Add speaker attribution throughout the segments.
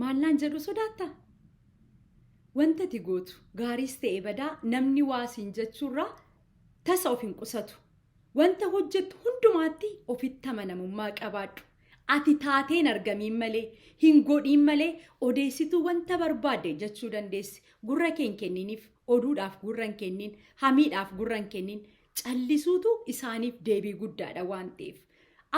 Speaker 1: Maal naan jedhu sodaattaa? Wanta ati gootu gaariis ta'e badaa namni waa siin jechuurraa tasa of hin qusatu. Wanta hojjettu hundumaatti ofitti amanamummaa qabaadhu. Ati taatee hin argamiin malee, hin godhiin malee odeessituu wanta barbaadde jechuu dandeessi. Gurra kee hin kenniniif, oduudhaaf gurra hin kennin, hamiidhaaf gurra hin kennin. Callisuutu isaaniif deebii guddaadha waan ta'eef.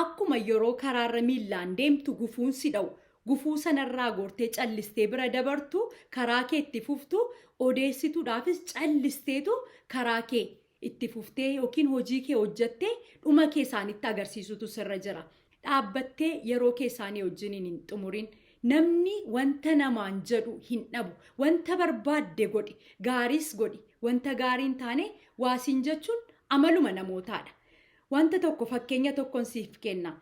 Speaker 1: Akkuma yeroo karaarra miillaan deemtu gufuun si dha'u, gufuu sanarraa gortee callistee bira dabartu, karaa kee itti fuftu, odeessituudhaafis callisteetu karaa kee itti fuftee yookiin hojii kee hojjettee dhuma kee isaanitti agarsiisutu sirra jira. Dhaabbattee yeroo kee isaanii wajjiniin hin xumurin. Namni wanta namaan jedhu hin dhabu. Wanta barbaadde godhi, gaariis godhi, wanta gaarii hin taane waa siin jechuun amaluma namootaadha. Wanta tokko fakkeenya tokkon siif kenna.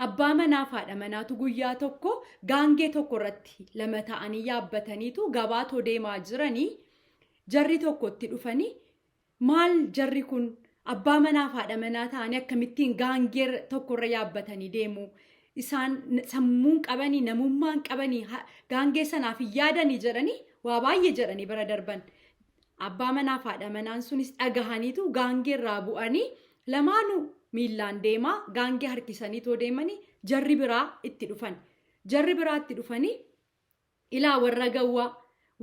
Speaker 1: Abbaa manaaf haadha manaatu guyyaa tokko gaangee tokko irratti lama ta'anii yaabbataniitu gabaatoo deemaa jiranii jarri tokko itti dhufanii maal jarri kun abbaa manaaf haadha manaa ta'anii akkamittiin gaangee tokko irra yaabbatanii deemu isaan sammuun qabanii namummaan qabanii gaangee sanaaf hin yaadanii jedhanii waa baay'ee jedhanii bira darban. Abbaa manaaf haadha manaan sunis dhagahaniitu gaangee irraa bu'anii lamaanuu miillaan deemaa gaangee harkisaniitoo deemanii jarri biraa itti dhufan. Jarri biraa itti dhufanii ilaa warra gawwaa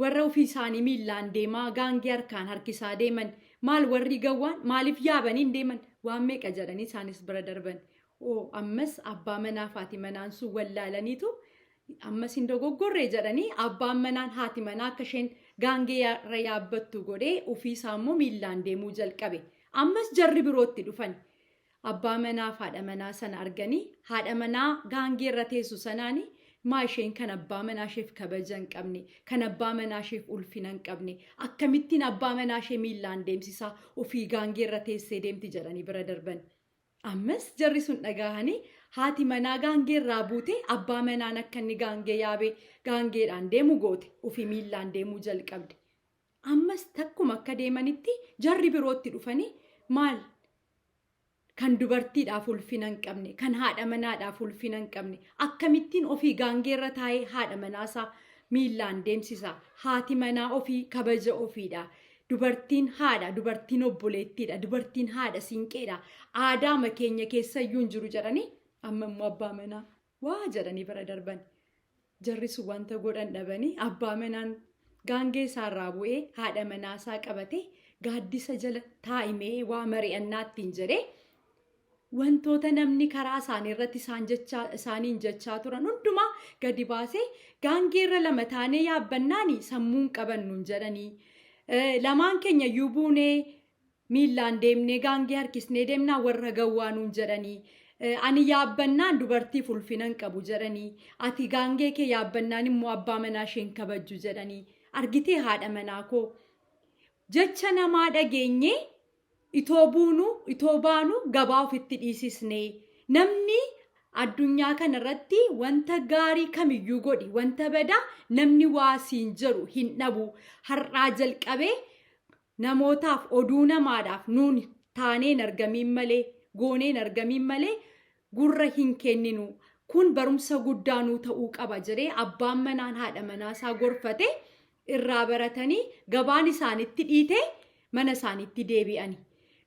Speaker 1: warra ofii isaanii miillaan deemaa gaangee harkaan harkisaa deeman maal warri gawwaan maaliif yaabanii hin deeman waan meeqa jedhanii isaanis bira darban. Oo ammas abbaa manaaf haati manaan sun wallaalaniitu ammas hin dogoggorre jedhanii abbaan manaan haati manaa akka isheen gaangee irra yaabbattu godhee ofii isaa immoo miillaan deemuu jalqabe. Ammas jarri birootti dhufan. Abbaa manaaf haadha manaa sana arganii haadha manaa gaangee irra teessu sanaani maa isheen kan abbaa manaa isheef kabaja hin qabne kan abbaa manaa isheef ulfina hin qabne akkamittiin abbaa manaa ishee miillaan deemsisaa ofii gaangee irra teessee deemti jedhanii bira darban. Ammas jarri sun dhagahanii haati manaa gaangee irraa buute abbaa manaan akka inni gaangee yaabee gaangeedhaan deemu goote ofii miillaan deemuu jalqabde. Ammas takkuma akka deemanitti jarri birootti dhufanii maal kan dubartiidhaaf ulfina hin qabne kan haadha manaadhaaf ulfina hin qabne akkamittiin ofii gaangee irra taa'ee haadha manaasaa miillaan deemsisa haati manaa ofii kabaja ofiidha Dubartiin haadha, dubartiin obboleettiidha, dubartiin haadha siinqeedha. Aadaama keenya keessayyuu hin jiru jedhanii amma immoo abbaa manaa waa jedhanii bira darban. Jarri sun wanta godhan dhabanii abbaa manaan gaangee isaarraa bu'ee haadha manaa isaa qabatee gaaddisa jala taa'imee waa mari'annaa ittiin jedhee wantoota namni karaa isaanii irratti isaan jechaa isaaniin jechaa turan hundumaa gadi baasee gaangeerra lama taanee yaabbannaani sammuun qabannuun jedhanii lamaan keenya iyyuu buunee miillaan deemnee gaangee harkisnee deemnaa warra gawwaa nuun jedhanii ani yaabbannaan dubartiif ulfina hin qabu jedhanii ati gaangee kee yaabbannaan immoo abbaa manaa isheen kabajju jedhanii argitee haadha manaa koo jecha namaa dhageenyee Itoo buunu, itoo baanu gabaa ofitti dhiisisne. Namni addunyaa kana irratti wanta gaarii kamiyyuu godhi, wanta badaa namni waa siin jedhu hin dhabu. Har'aa jalqabee namootaaf oduu namaadhaaf nuun taanee hin argamiin malee, goonee hin argamiin malee gurra hin kenninu. Kun barumsa guddaa nuu ta'uu qaba jedhee abbaan manaan haadha manaa isaa gorfate irraa baratanii gabaan isaanitti dhiitee mana isaaniitti deebi'ani.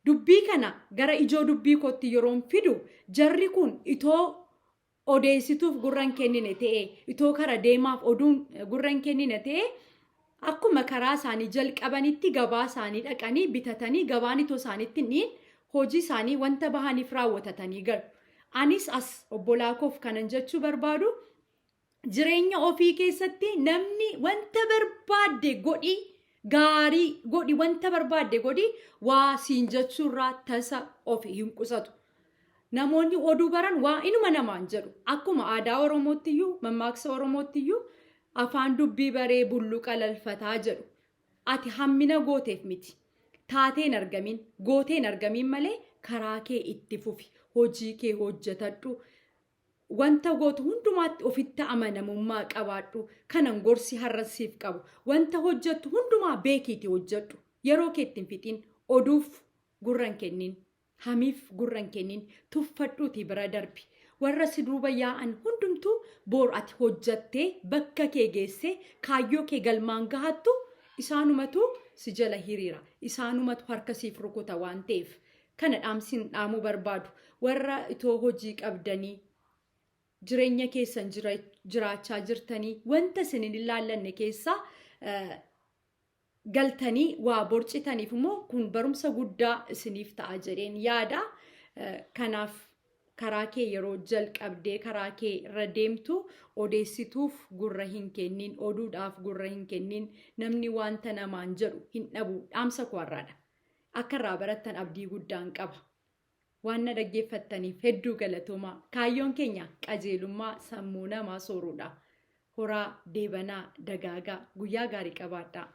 Speaker 1: Dubbii kana gara ijoo dubbii kootti yeroon fidu jarri kun itoo odeessituuf gurra hin kennine ta'e itoo kara deemaaf oduun gurra hin kennine ta'e akkuma karaa isaanii jalqabanitti gabaa isaanii dhaqanii bitatanii gabaan itoo isaanitti hin dhiin hojii isaanii wanta bahaniif raawwatatanii galu. Anis as obbolaa koof kanan jechuu barbaadu jireenya ofii keessatti namni wanta barbaadde godhi gaarii godhi wanta barbaadde godhi waa siin jechuurraa tasa of hin qusatu. Namoonni oduu baran waa inuma namaan jedhu. Akkuma aadaa Oromootti iyyuu mammaaksa Oromootti iyyuu afaan dubbii baree bulluqa lalfataa jedhu. Ati hammina gooteef miti. Taateen argamin gooteen argamin malee karaa kee itti fufi hojii kee hojjetadhu. Wanta gootu hundumaatti ofitti amanamummaa qabaadhu. Kanan gorsi har'a siif qabu. Wanta hojjettu hundumaa beekiiti hojjedhu. Yeroo kee itti hin fixin. Oduuf gurra hin kennin. Hamiif gurra hin kennin. Tuffadhuutii bira darbi. Warra si duuba yaa'an hundumtuu boor ati hojjattee bakka kee geessee kaayyoo kee galmaan gahattu isaanumatu si jala hiriira. Isaanumatu harka siif rukuta waan ta'eef. Kana dhaamsiin dhaamuu barbaadu. Warra itoo hojii qabdanii jireenya keessan jiraachaa jirtanii wanta isin hin ilaallanne keessaa galtanii waa borcitaniif immoo kun barumsa guddaa isiniif ta'a jedheen yaada. Kanaaf karaa kee yeroo jalqabdee karaa kee irra deemtu odeessituuf gurra hin kennin, oduudhaaf gurra hin kennin, namni wanta namaan jedhu hin dhabu. Dhaamsa koo har'aadha. Akka irraa barattan abdii guddaan qaba. Waan na dhaggeeffattaniif hedduu galatoomaa. Kaayyoon keenya qajeelummaa sammuu namaa sooruudha. Horaa, deebanaa, dagaagaa, guyyaa gaarii qabaadhaa.